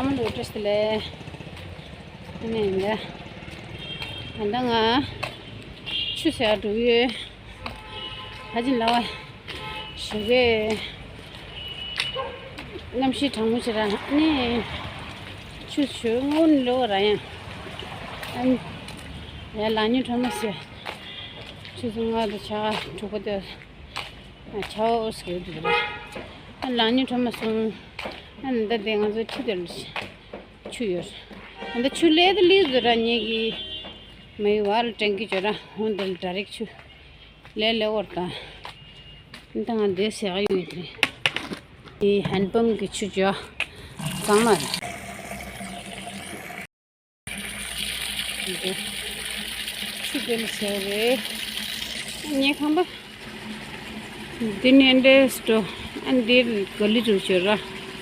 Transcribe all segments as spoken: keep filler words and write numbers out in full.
ཨ་མ་ལོ་བཀྲ་ཤིས་བདེ་ལེགས། ཨ་ནི་ཡིན་ད། ད་ལྟ་ང་ཆུ་ཟ་འགྲོ་གི་ཡོད། ཧ་ཅང་ལ་བ་ཞོགས་ཀས་གནམ་གཤིས་གྲང་མོ་ཞིག་ར། ཨ་ནི་ཆུ་ཞོ་སྔོན་ལོ་ར་ཡང་། ཨ་ནི་ཡ་ལག་ཉུང་ཁྲོམ་མ་ཟེར། ཆུ་ཚོད་ལྔ་དང་ཕྱེད་ཀ་དྲུག་པ་དེ། ཨ་ཆའོ་ཟེར་གྱི་འདུག་ར། ཨ་ལག་ཉུང་ཁྲོམ་མ་སོང་། ཨ་ནི་ད་དེ་ང་ཚོ་ཁྲི་དེ་ལ་ཆུ་ཡོད། ཨ་ད་ཆུ་ལས་དེ་ལས་དེ་ར་ཉེ་གི་མི་ཡི་བར་ལ་དྲན་གི་བྱོས་ར། ཧོན་དེ་ལ་ཌ་རེག་ཆུ་ལས་ལས་འོར་ད། ཨ་ད་ང་དེ་ཟེར་ག་ཡོད་དེ། དེ་ཧན་པམ་གི་ཆུ་ཇོ་གཙང་མ་རེད། ཆུ་དེ་ལ་ཟེར་རེད། ངའི་ཁང་པ། འདི་ནས་འདྲེ་སྟོ། ཨ་འདི་ག་ལི་རུ་ཤོར་ར།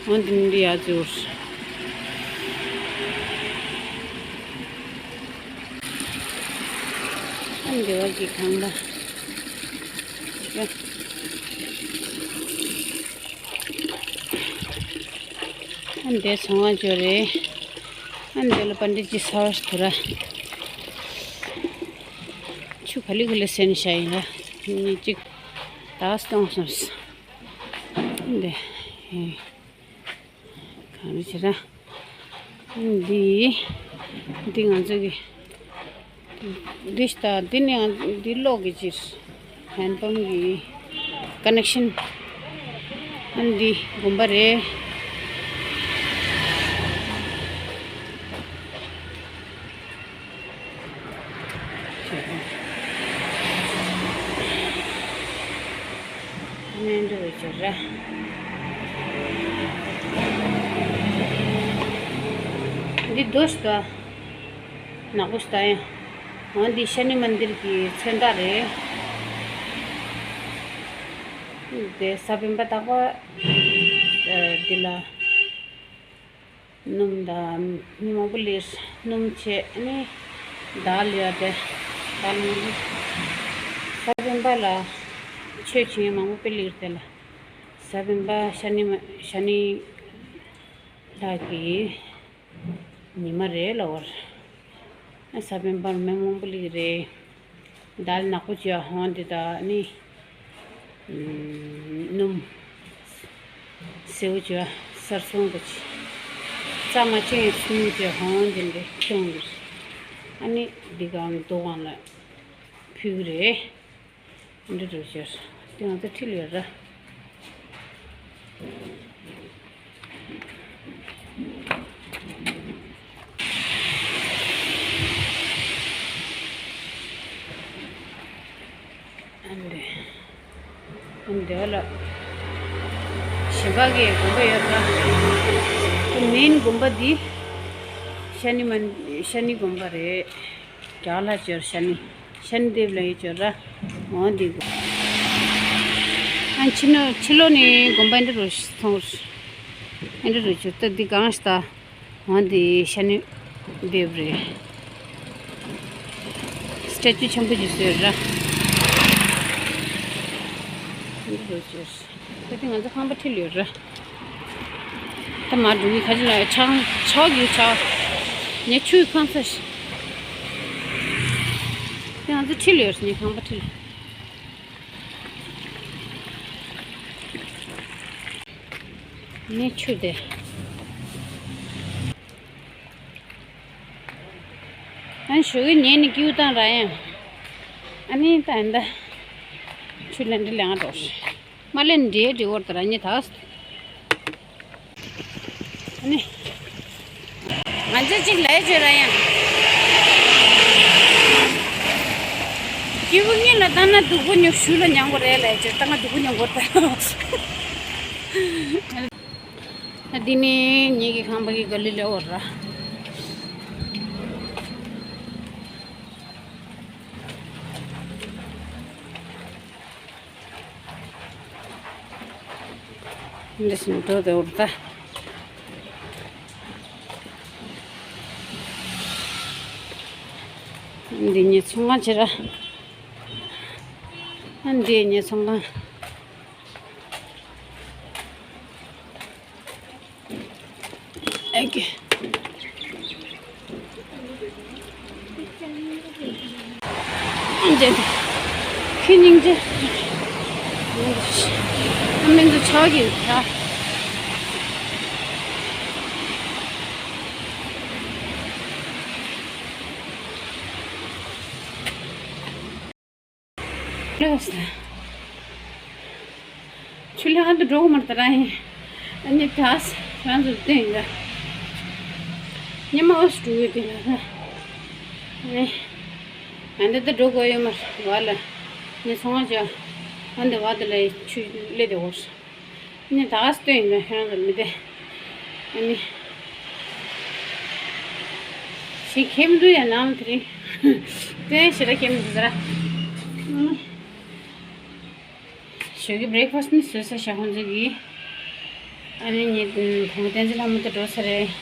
འོན་ཏེ་འདི་ཡ་ཟུར། ཨ་འདི་བ་གི་ཁང་པ། ཨ་འདི་ཚོང་བ་ཅོ་རེད། ཨ་འདི་ལ་པཎྜི་ཏ་ཇི་ས་བ་ཞིག་ཐུ་ར། ཆུ་ག་ལི་ག་ལི་སེན་ཤ་ཡིན་ར། ཉི་གཅིག་ད་སྟོང་སོང་། འདི་གང་རེད་ཟེར་ན། འདི་འདི་ང་ཚོ་གི་འདི་ལྟ་འདི་ནི་འདི་གློག་གི་ཕྱིར་ཧན་པམ་གི་ཀ་ནེག་ཤན། ཨ་འདི་དགོན་པ་རེད། ནན་དུ་བྱེད་ར། འདི་རྡོ་ཞིག་ད་ནག་པོ་ཞིག་ད་ཡང་། འོ་འདི་ཤ་ནི་མན་དིར་གྱི་མཚོན་རྟགས་རེད། དེ་ས་བོན་པ་དག་པ་འདི་ལ། སྣུམ་དང་མི་མང་པོ་ལས་སྣུམ་བྱས་ནས་དར་ལ་ཡོད་དེ། དར་ལ་ཡོད་དེ། ས་བོན་པ་ལ་ཆོས་བྱེད་མཁན་མང་པོ་དཔེ་ལེགས་དེ་ལ། ས་བོན་པ་ཤ་ནི་མ་ཤ་ནི་ལགས་ཀྱི་ཉི་མ་རེད་ལ་བར། ས་བོན་པར་མི་མང་པོ་ལེགས་རེད། དར་ནག་པོ་བྱས་ཧོན་དེ་དག་ནི། སྣུམ་སེའུ་བྱས་སར་སོང་གི་ཆེ། རྩ་མ་ཆེན་སྣུམ་བྱས་ཧོན་དེ་འདྲ་ཁྱོང་གི། ཨ་ནི་འདི་གང་དོ་གང་ལ་ཕུལ་གི་རེད། འདི་འདྲ་བྱས་དེ་ང་ཚོ་ཁྲིད་ལ་ཡོད་ར། ཨ་འདི། ཨ་འདི་ལ་གཞན་པ་གི་དགོན་པ་ཡོད་ད། མེན་དགོན་པ་འདི་ཤ་ནི་མན་ཤ་ནི་དགོན་པ་རེད། རྒྱ་ལ་ཅོར་ཤ་ནི་ཤ་ནི་དེབ་ལ་ཡི་ཅོར་ར། འོ་འདི་དགོན། ཨ་ཕྱི་ནོ་ཕྱི་ལོ་ནི་དགོན་པ་འདི་རུ་སོང་། འདི་རུ་ཅོར་ད་འདི་གང་ཤ་ད། འོ་འདི་ཤ་ནི་དེབ་རེད། སི་ཊེ་ཅུ་ཆེན་པོ་ཅིག་བཟོས་ར། འདི་རུ་ཅོར། ད་དེ་ང་ཚོ་ཁང་པ་ཁྲིད་ལ་ཡོད་ར། ད་མ་འགྲོ་གི་ཁ་ཅིག་ལ་ཆང་ཆག་གི་ཆག་ངས་ཆུའི་ཁང་ཚ་ཞིག་དེ་ང་ཚོ་ཁྲིད་ལ་ཡོད་ར། ངས་ཁང་པ་ཁྲིད་ལ། ངས་ཆུ་དེ། ཨ་ནི་ཞོགས་ཀས་ཉལ་ནས་སྐྱིད་པོ་བཏང་ར་ཡང་། ཨ་ནི་ད་ཨ་ནི་ད། ཆུ་ལེན་འདྲི་ལེན་འགྲོ། མ་ལེན་འདྲི་འདྲི་འོར་ད་ར་ཉེ་ཐག་ཨ་ནི། ང་ཚོ་གཅིག་ལས་བྱོས་ར་ཡང་། སྐྱིད་པོ་གཉིད་ལ་བཏང་ན་སྡུག་པོ་ཉོ་ཤུལ་ལ་མྱང་དགོས་རེད་ལས་བྱོས་ད་ང་སྡུག་པོ་མྱང་དགོས་ད། ད་འདི་ནི་ངེད་ཀྱི་ཁང་པ་གི་ག་ལི་ལས་འོར་ར། འདི་སུ་འགྲོ་དེ་འོར་ད། འདི་ཉི་ཚོང་ཁང་ཆེ་ར། ཨ་འདི་ཉི་ཚོང་ཁང་། Thank you. ཁྱི་སྙིང་རྗེ། ཨ་མིན་དུ་ཆགས་ཀྱི་ཡོད་ད། ཆུ་ལྷག་ཏུ་འགྲོ་གི་མ་རེད་ད་ར་ཡིན། ཨ་ནི་ད་རང་ཚོ་བསྟན་ཡིན་ད། ཉི་མ་འོ་སུ་འགྲོ་གི་དེ་ལ་ད། ཨ་ནི་ད་འགྲོ་དགོས་ཡོད་མ་རེད་བ་ལ། ནི་སོང་བ་ཅག་ཨ་འདི་བ་དེ་ལ་ཆུ་སླེབས་དེ་འོ་སུ། ནི་ད་ག་སྟོན་ཡིན་ན་ཁྱོད་རང་ཚོ་མི་བདེ། ཨ་ནི། ཞིག་ཁེམ་འདུག་ཡ་ནང་དེ་རིང་། དེ་ཞེ་དྲག་ཁེམ་འདུག་ཟེར། ཞོགས་ཀྱི་བྷི་རེག་ཕ་སི་ནི་བཟོས་ས་ཤག་ཁོང་ཚོ་གིས། ཨ་ནི་ངས་བུ་མོ་བསྟན་འཛིན་ལྷ་མོ་དེ་འགྲོ་ས་རེད།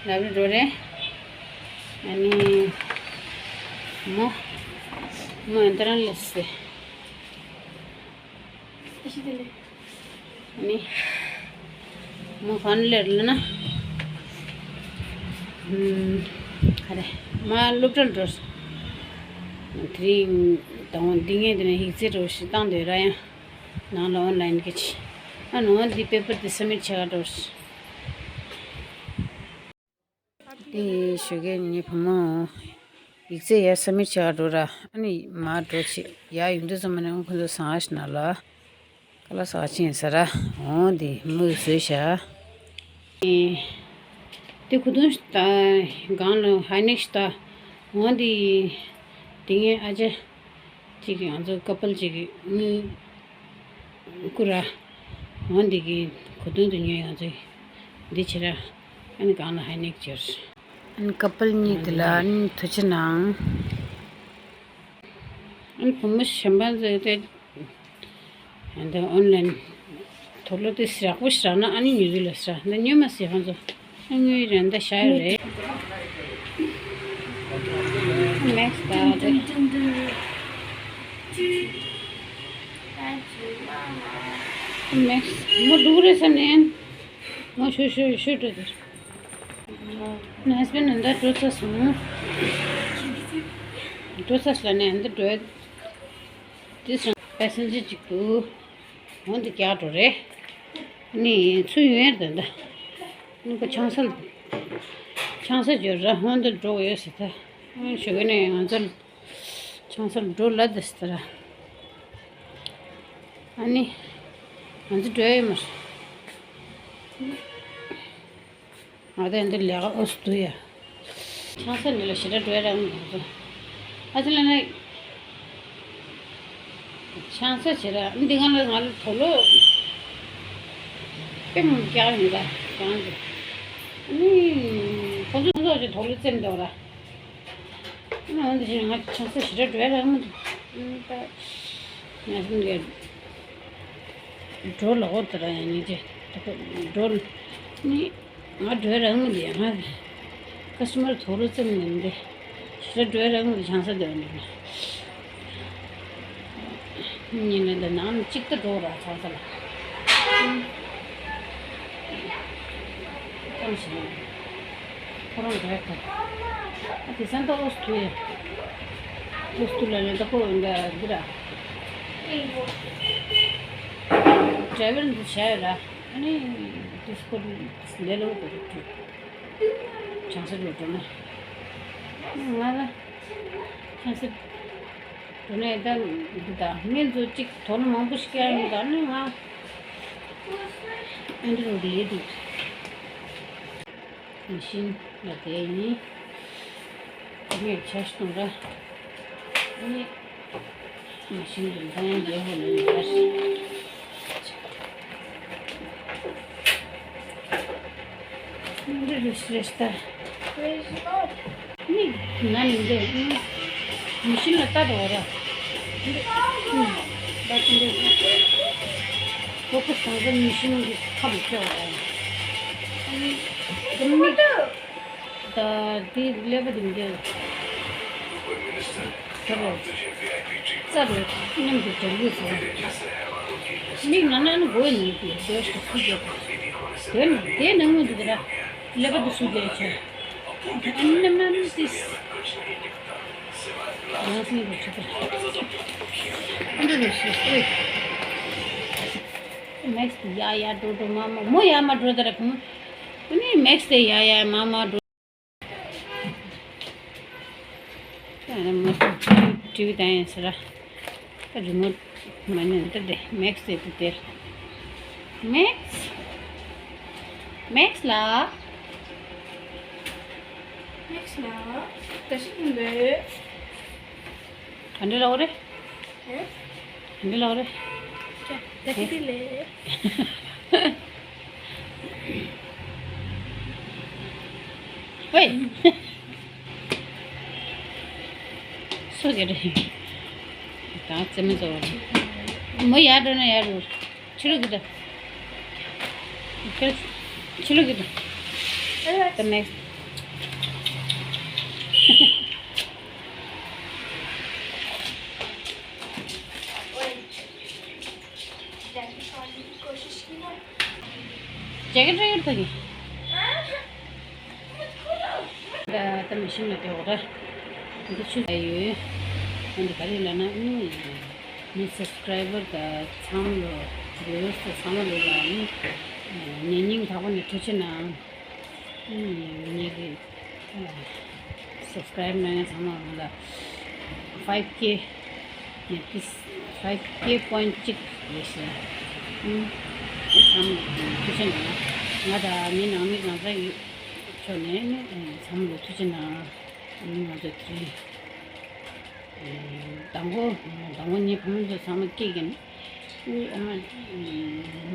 ལབ་རེ་འགྲོ་རེད། ཨ་ནི། མོ། མོ་ཨ་འདི་རང་ལས་སེ། ཨ་ནི། མོ་གང་ལེར་ལ་ན། ཨུམ། ག་རེ། མ་སློབ་གྲྭར་འགྲོ། དེ་རིང་དང་འདི་ངས་དེ་ནས་ཡིག་ཚད་འགྲོ་ཞིག་བཏང་འདོད་ར་ཡང་། ནང་ལ་ཨོན་ལན་གི་ཆི། ཨ་ནོ་འདི་པེ་པར་འདི་སབ་མིཊ་བྱེད་ག་འགྲོ། དེ་ཞོགས་ཀས་ངའི་བུ་མོ་ཡིག་ཚད་ཡར་སབ་མིཊ་བྱེད་ག་འགྲོ་ར། ཨ་ནི་མར་འགྲོ་ཆེ་ཡར་ཡོང་དུས་ཙམ་པ་ནས་ཁོ་ཚོ་ཟ་ང་ཞིག་ན་ལ། ཁ་ལག་ཟ་ཆེན་ཟ་ར། འོང་དེ་མོས་བཟོས་ཤག་དེ་གོས་ཐུང་ཞིག་ད། སྒང་ལ་ཧའི་ནེག་ཞིག་ད། འོང་དེ། དེ་ངའི་ཨ་ཅག་ཅིག་ང་ཚོ་ཀ་པལ་ཅིག་གི་དངུལ་བསྐུར་ར། འོང་དེ་གི་གོས་ཐུང་དེ་ཉོས་ང་ཚོས་འདི་བྱེད་ར། ཨ་ནི་སྒང་ལ་ཧའི་ནེག་བྱོས། ཨ་ནི་ཀ་པལ་གཉིས་དེ་ལ་ཨ་ནི་ཐུགས་རྗེ་གནང་། ཨ་ནི་བུ་མོ་གཞན་པ་ཚོས་དེ། ཨ་འདི་ཨོན་ལན། དུག་ལོག་དེ་ཡག་པོ་ཞིག་རག་ན་ཨ་ནི་ཉོ་གི་ལ་ཟེར། འདི་ཉོས་མ་ཟེར་ཁོང་ཚོ། ཨ་དངུལ་རེ་འདི་བཞག་ཡོད་རེད། མེག་སི་ད་དེ། མེག་སི་མོ་འདུག་རེད་ས་ནས། མོ་ཤུ་ཤུ་ཤུ་འགྲོ་དེ། ང་ཧས་བྷེན་ཌི་འདི་འགྲོ་ཚར་སོང་། འགྲོ་ཚར་སོང་ལ་ནས་འདི་འགྲོ། དེ་སོང་པེ་སེན་ཇར་གཅིག་འདུག་འོ་འདི་རྒྱག་འགྲོ་རེད། ནི་ཚུར་ཡོང་ཡར་འདི་འདི། ནི་ཁོ་ཆང་ས། ཆང་ས་འབྱོར་ར་འོ་འདི་འགྲོ་གི་ཡོད་ཟེར་ད། ཞོགས་ཀས་ནས་ང་ཚོ་ཆང་ས་འགྲོ་ལ་འདི་ཟེར་ད་ར། ཨ་ནི། ང་ཚོ་འགྲོ་ཡོད་མ་རེད། ང་ཚོ་འདི་ལས་ཀ་ཨོ་སི་འདུག་ཡ། ཆང་ས་འདི་ལ་ཞེ་དྲག་འགྲོ་ཡ་རག་མི་འདུག་ཨ་ཅེ་ལ་ནི། ཆང་ས་བྱེད་ར་འདི་གང་ལ་ང་ལ་དུག་ལོག་དཔེ་མང་རྒྱག་ཡིན་ད་རང་གི། ཨ་ནི། ཁོ་ཚོ་ཚོ་ཅིག་དུག་ལོག་བཙེམ་འདུག་ར། ཨ་ནི་འདི་བཞིན་ང་ཆང་ས་ཞེ་དྲག་འགྲོ་ཡ་རག་མི་འདུག་ཨ་ནི་ད། ང་ཚོ་འདི། འགྲོ་ལ་འོ་དེ་ར་ཡང་ཉིན་རྗེས་འགྲོ་ནི་ང་འགྲོའི་རང་མི་འདི་ཡང་ང་ཀ་སི་ཊ་མར་དུག་ལོག་བཙེམ་ནས་འདི་ཞེ་དྲག་འགྲོའི་རང་མི་འདི་ཆང་ས་འདོན་ནས་ཉིན་ལ་འདི་ནང་གཅིག་ཏུ་འགྲོ་ར་ཆང་ས་ལ་བཏང་ཞིག་ནས། ཁོ་རང་འགྲོ་ཡ་ཁ། ཨ་དེ་སང་ད་ཨོ་སི་ཐུ་ཡ། ཨོ་སི་ཐུ་ལ་ལ་ད་ཁོ་འདྲ་འདི་ར། ཌ་རའི་བར་འདི་བྱ་ཡོད་ར། ཨ་ནི་དུས་སྐོར་ལས་ལོ་དུ་རུ་ཁྲུ། ཆང་ས་འགྲོ་འགྲོ་ན། ང་ལ་ཆང་ས་འགྲོ་ནས་ད་འདི་ད་སྨན་ཚོ་གཅིག་དོ་སྣང་མང་པོ་ཞིག་བསྐྱལ་ཡོང་ད་ནི་ང་ཨ་འདི་རུ་ལས་འདུག་མི་ཤིན་ལ་དེ་ཡིན། ངས་ཆ་ཤི་དང་ར། ངས་མི་ཤིན་དུ་འདང་རྒྱལ་པོ་ལ་ཡིན་པ་ཞིག་འདི་རུ་ཤི་རེ་ཤི་ད། ནི་ང་ནི་འདི་མི་ཤིན་ལ་ལྟ་དོ་ར། འདི་ལྟ་ཅི་འདི་ཁོ་ཁོ་སང་ས་མི་ཤིན་གྱི་ཁམས་ཁྱོད་ར། ཨ་ནི་འདི་མི་ད་འདི་ཀླད་པ་འདི་འདི་ད་ར་རྩ་རུ་མཉམ་དུ་འབྱར་གྱི་སོང་། མིག་ནང་ན་ནི་མགོ་ནི་དེ་དེ་ཤ་ཁུ་རྒྱག་དེ་ནི་དེ་ནང་ངུ་འདུག་ར། ཀླད་པ་དུ་སུ་རྒྱག་ཆ། ཨ་ནི་ནམ་ནམ་ཏིས། ཡང་སེ་ནི་གོ་ཆུ་ཏི། ཨ་འདི་ནི་ཤི་སྟེ། མེག་སི་དེ་ཡ་ཡ་འགྲོ་འགྲོ་མ་མ་མོ་ཡ་མ་འགྲོ་དེ་ར་ཁུང་། ཨ་ནི་མེག་སི་དེ་ཡ་ཡ་མ་མ་འགྲོ། ད་ནི་མོ་ཊི་ཝི་བཏང་ཡིན་ཟེར་ར། ད་རི་མོ་ཊི་མ་ཉན་ད་དེ་མེག་སི་དེ་དེ་དེར། མེག་སི། མེག་སི་ལགས། མེག་སི་ལགས། ད་ཤི་ཀུན་རེད། ག་འདྲ་ལབ་རེད། ཨེ། ག་འདྲ་ལབ་རེད། ད་ཤི་ཀུན་ལེ། ཝེ། སུ་ག་རེ། ད་རྩེད་མོ་རྩེ་བ་རེད། མོ་ཡར་འགྲོ་ན་ཡར་འགྲོ། ཕྱི་ལོགས་ཀྱི་ད། ཕྱི་ལོགས་ཀྱི་ད། ད་ནེག་སི། ཇེ་ཀེ་ཊི་རེ་ཡོད་ད་གི། ད་ད་མི་ཤིང་ལ་དེ་འོ་ད། འདི་ཆུ་ད་ཡོད། འདི་ག་རེ་ལབ་ན་ཨུ། ངའི་སབ་སི་ཀ་རའི་བར་དང་ཚང་མ་ལོ། བིའུ་ཨར་སི་དང་ཚང་མ་ལོ་ལ་ཨུ། ངའི་སྙིང་ཐག་པ་ནས་ཐུགས་རྗེ་གནང་། ངེད་ཀྱི་སབ་སི་ཀ་རའིབ་གནང་མཁན་ཚང་མ་ང་ལ་ཕའིབ་ཀེ་ནས་ཕིས་ཕའིབ་ཀེ་པོ་ཡིན་ཊི་གཅིག་ཡོད་ཤག་ཨུམ། ཚང་མ་ཐུགས་རྗེ་གནང་། ང་དང་ངའི་ནང་མི་གང་ཚང་ཡོད་ཕྱོགས་ནས་ནི་ཚང་མ་ལ་ཐུགས་རྗེ་གནང་། ཨུམ། ང་ཚོ་དེ་རིང་དང་པོ་དང་པོ་ངའི་བུ་མོ་ཚོ་ཚང་མ་སྐྱེས་ཀྱིན། ཨ་མ་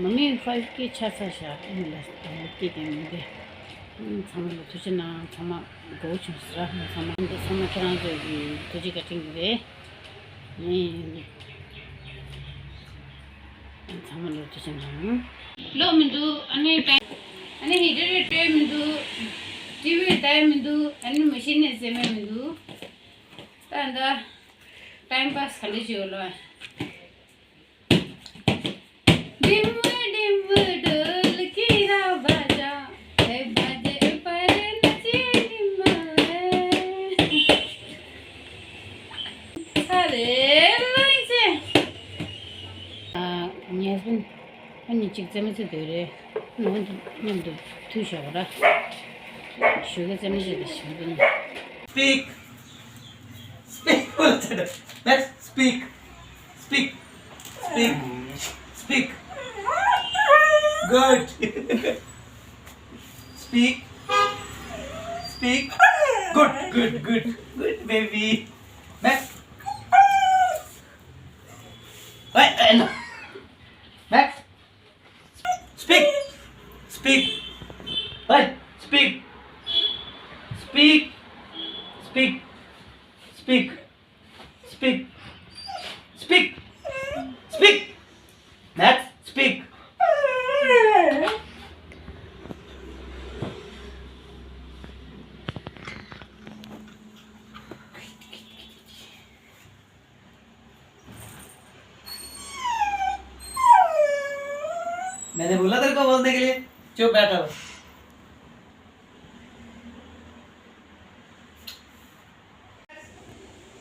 མ་མི་ཕའིབ་ཀེ་ཆགས་ཚར་ཤག་ཨ་མ་ལ་དང་པོ་སྐྱེས་ཀྱང་མི་འདི། ཚང་མ་ལ་ཐུགས་རྗེ་གནང་། ཚང་མ་མགོ་བོ་ཆུང་ཟེར་ར། ཚང་མ་འདི་ཚང་མ་ཁྱེད་རང་ཚོ་གི་ཐུགས་རྗེ་བཀའ་དྲིན་གྱིས་རེད། ཚང་མ་ལ་ཐུགས་རྗེ་གནང་། ལོ་མི་འདུག་ཨ་ནི་ཨ་ནི་ཧི་ཊར་རེ་སྤྲོད་མི་འདུག་ཊི་ཝི་ལྟ་ཡ་མི་འདུག་ཨ་ནི་མ་ཤི་ནས་ཟེར་མེད་མི་འདུག་ད་ད་ཊའིམ་པཱ་སི་ག་འདྲ་བྱེད་ལོ། ཌིམ་ཌིམ་ཌོལ་ཀི་ར་བ་ཇ། ཨེ་བ་ཇ་ཨེ་པ་རེ་ན་ཅི་ཉི་མ་ཨེ། ཧ་རེ་ལེ་ཅེ། ཨ། ངའི་ཧུན། ཨ་ནི་གཅིག་རྩེད་མོ་རྩེ་འདོད་རེད། ཨ་ནི་ཧུན་དུ་མཉམ་དུ་མཐུད་ཞོག་ར། ཞོགས་ཀས་རྩེད་མོ་རྩེ་དེ་ཞིམ་པོ་ནི། Speak. Speak. Max, speak. Speak. Speak. Speak. Good. Speak. Speak. Good, good, good. Good, baby. Max. Hey, hey, no. Max. Speak. Speak. Hey, speak. Speak. Speak. Speak. Speak. Speak. Speak. Max, speak. मैंने बोला तेरे को बोलने के लिए, चुप बैठा हो।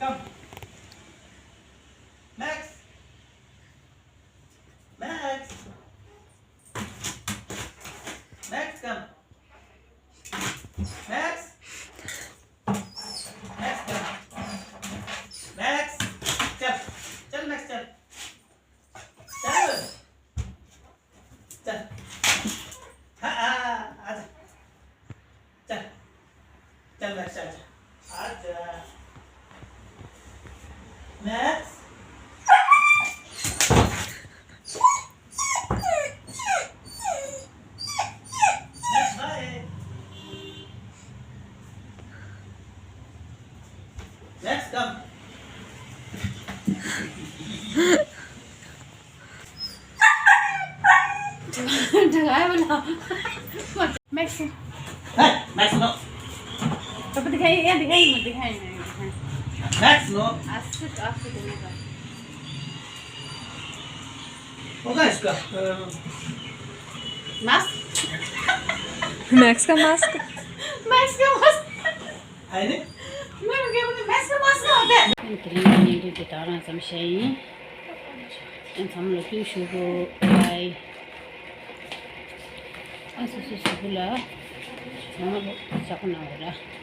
Come. Max. Max. Max, come. Max. Max, come. Max, चल। चल, Max, चल। चल। चल। हाँ, हाँ, आजा। चल। चल, Max, आजा। आजा। Max। Max, bye। Max, come। Max। Hey, Max, no। पापा दिखाइए, यहाँ दिखाइए, मत दिखाइए, नहीं दिखाइए। Max, no। आस्ते, आस्ते करने का। होगा इसका। मास्क। मैक्स का मास्क। मैक्स का मास्क। है नहीं? मैं क्या बोलते, मैक्स का मास्क ना होता है। क्रीम नहीं भी बता रहा, समस्या ही। ཨ་ཚང་མ་ལ་ཕུལ་ཞུ་གོ། ཨ་སོ་སོ་སོ་སོ་ལ་ཚང་མ་ལ་ཞག་པོ་གནང་རོགས།